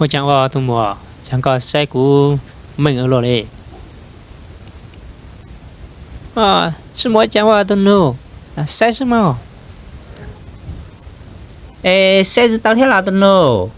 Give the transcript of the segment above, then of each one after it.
Muaj caag ua tus muam, caag koj saib kuv meej ua luaj li. Tsi muaj caag ua tus nus, saib xwb mog. Es saib tsis tau thiab los tus nus.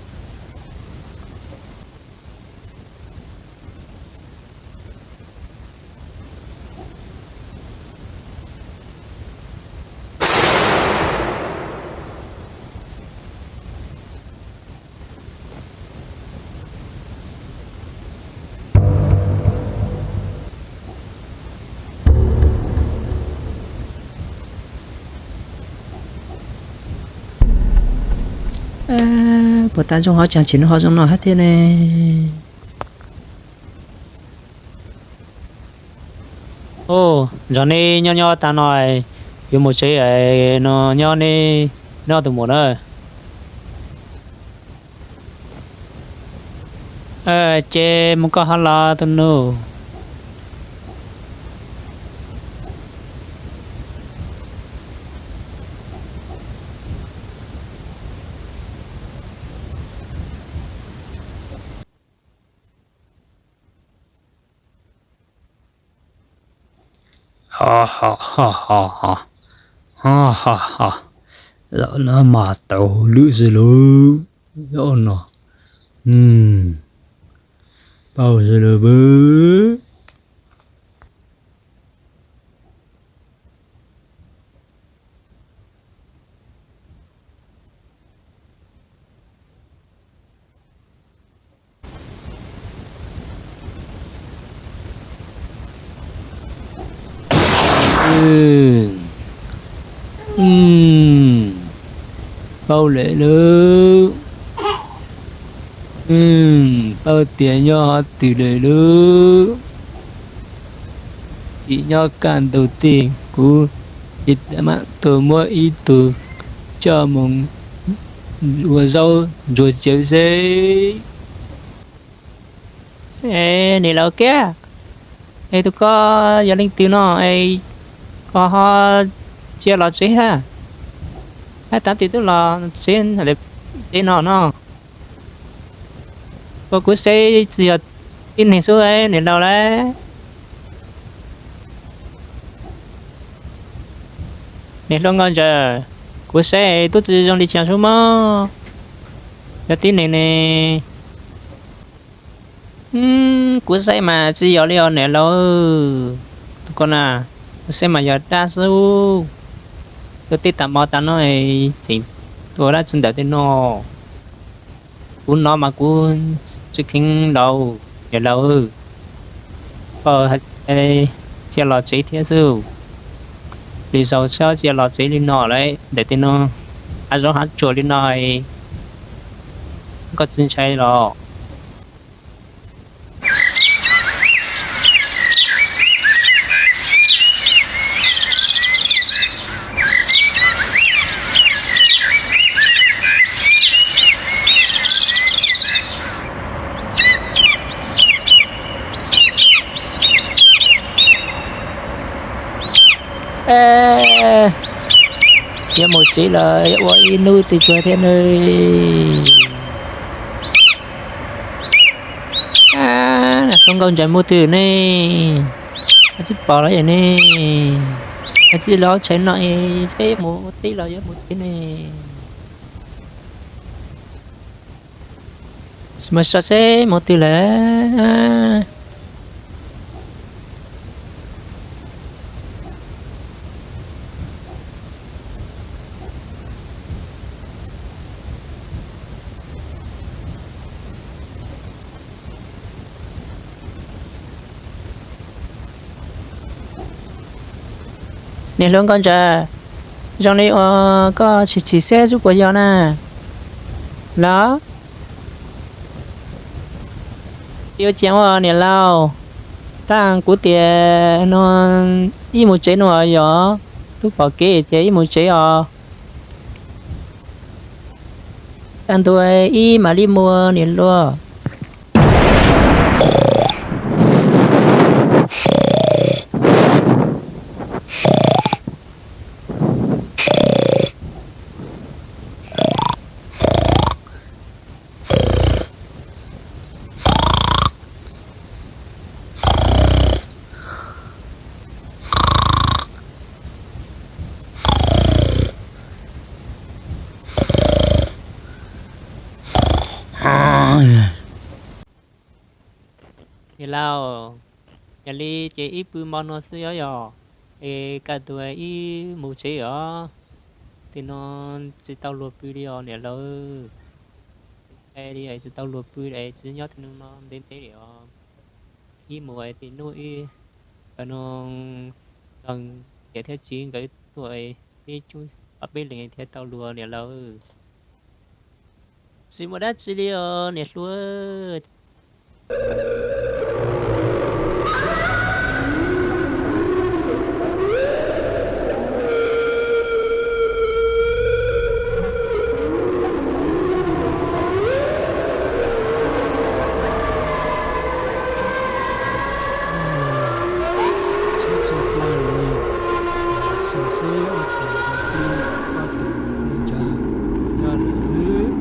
Puas tas zoo ho caag tsim no ho zoo no hab thiab ne. Ub, nrog neb nyob nyob tag no, yuav mus tsev no, nyob neb, neb ob tug mus na. Ces mus koj ho los tus nus. Ho ho ho ho ho ho ho ho. Los no mas tau lwm xwb lauj. Yog no, paub xwb lauj. Paub lawm lauj. Paub tias nyob qhov twg lawm lauj. Tsis nyob kaj ntug tej, kuv tsis tas mam tuaj muab ib tug coj mus ua zaub ntsuag cawv xwb. Es niam laus Kiab, es tus koj yog leej twg no es koj ho cia los tsev hab? Hab tab twg twb los tsev, tsev no no. Ua kuv saib tsis yog tib neeg xwb niam laus lauj. Niam hluas Nkauj Ntsawm, kuv saib tub tsis zoo li cas xwb mog. Yog tib neeg ne. Kuv saib mas tsis yog li os niam laus. Tus ko na, kuv saib mas yog dab xwb. Tuaj teb tas mo tas no, tseem tuaj dab tsi ntawm tej no. Kuv no mas kuv tsis kheev los, niam laus. Koj cia los tsev thiab xwb. Lwm zaus txhob cia los tsev li no lawm, ntawm tej no hav zoov hav tsuag li no, koj tsis ntshai los? Yuav mus tsev los yuav ua ib hnub twg tsuag thiab ne. Niam hluas Nkauj Ntsawm mus twg ne? Koj tsis pom los ne? Koj tsis los tshais no es seb mus ua teb los yuav mus tsev ne. Mas so seb mus twg lawm. Niam hluas Nkauj Ntsawm, zoo li uas koj tsis txim siab xwb puas yog na? Los yuav cia ua niam laus, tab kuv tias no ib mus tsev no yog, twb pom kev tias ib mus tsev os. Kaj ntug ib mam li mus niam hluas. Niam laus, yog li ces ib pw mo no xwb os yog, es kaj tus ib mus tsev os. Tim no tsis tau luag pw li os niam laus. Li tsis tau luag pw es tsis nyob tim no ntev ntev li os. Ib mus es tim hnub ib, no, niam thiab txiv nkawd tuaj ib cub ob peb leeg thiaj tau luag niam laus. Tsis muaj dab tsi li os niam hluas. Tsis txog plaub li, xyov seb ob tug ntawd twb ob tug mus pw ntsa nyob lawm.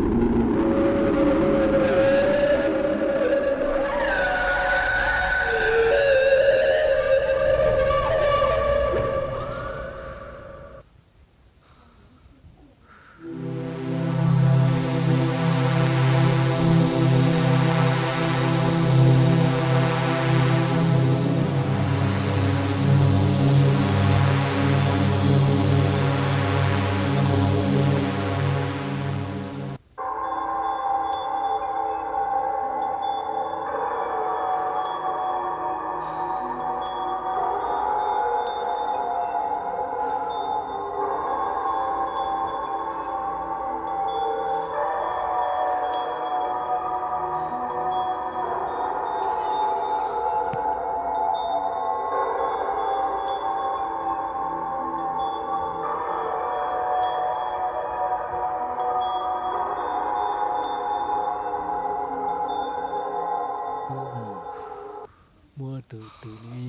Muaj tus twg ne?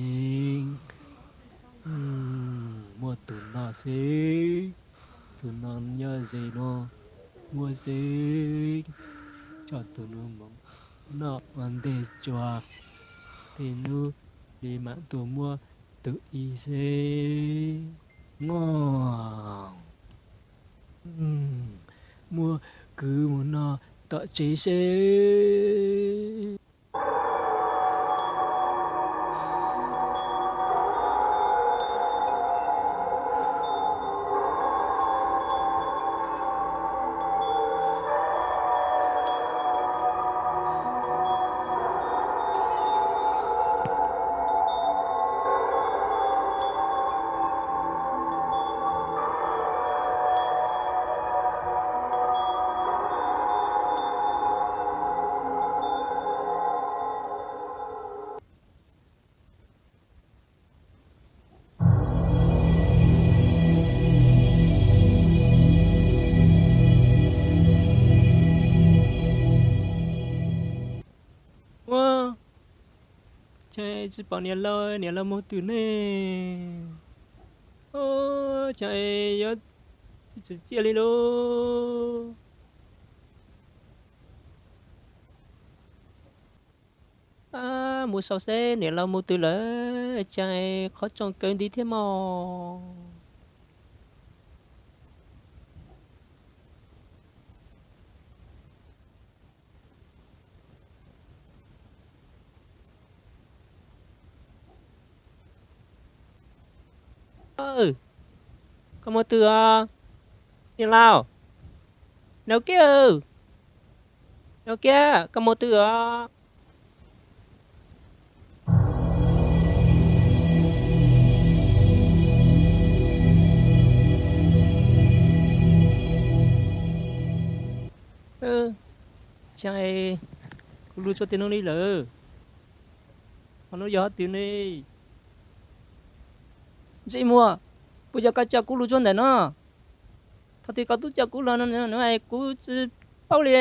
Muaj tus no xwb. Tus no nyob ze no, muaj xwb. Coj tus no mus noj ua ntej tso, tej hnub li mam tuaj muab tus ib xwb. Muab kwv mus noj tom tsev seb. Ua, cas tsis pom niam laus, niam laus mus twg ne? Cas yuav tsis tsim txiaj li lauj? Mus xauj seb niam laus mus twg lawm, cas qhov tsoom kawg nti thiab mog. Koj mus twg os? Niam laus, Nau Kiab, Nau Kiab, koj mus twg os? Cas kuv lug tso tim no li lawm? Qhov no yog hov twg ne? Ntsej muag, puas yog koj coj kuv lug tso ntawm no? Thaum twg koj twb coj kuv los no, kuv tsis paub li.